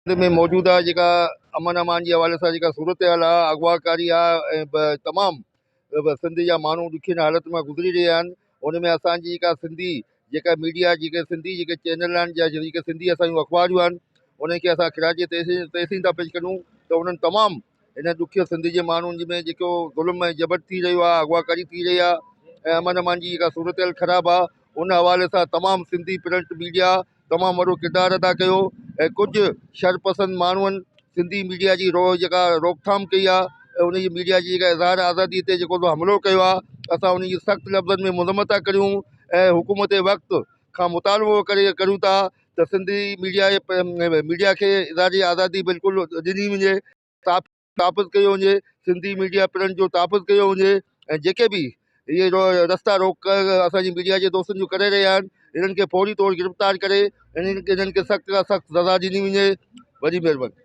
سنڌ ۾ موجوده جيڪا امن امان جي حوالي سان جيڪا صورتحال آهي، اغواڪاري آهي ۽ تمام سنڌ جا ماڻهو ڏکين حالت مان گذري رهيا آهن، ان ۾ اسان جي جيڪا سنڌي جيڪا ميڊيا جيڪي سنڌي جيڪي چينل آهن يا جيڪي سنڌي اسان جون اخبارون آهن، انهن کي اسان خراج تحسين ٿا پيش ڪريون ته انهن تمام هن ڏکيو سنڌ جي ماڻهن ۾ جيڪو ظلم ۽ جبر ٿي رهيو آهي، اغواڪاري ٿي رهي آهي ۽ امن امان جي جيڪا صورتحال خراب آهي، ان حوالي سان تمام سنڌي پرنٽ ميڊيا تمام وڏو ڪردار ادا ڪيو ۽ ڪجهه شرپسند ماڻهن سنڌي ميڊيا جي رو جيڪا روڪٿام ڪئي آهي ۽ ان جي ميڊيا جي جيڪا اظهار آزادي تي جيڪو سو حملو ڪيو آهي، اسان ان جي سخت لفظن ۾ مذمت ٿا ڪريون ۽ حڪومت وقت کان مطالبو ڪري ڪريون ٿا ته سنڌي ميڊيا ميڊيا کي اظهار جي آزادي بلڪل ڏني وڃي. تحفظ ڪيو وڃي، سنڌي ميڊيا پرنٽ جو تحفظ ڪيو وڃي ۽ جيڪي به اهي رستا روڪ اسان جي ميڊيا جي دوستن جو ڪري رهيا آهن، انهن کي فوري طور گرفتار ڪري انهن کي سخت کان سخت سزا ڏني وڃي. وڏي مهرباني.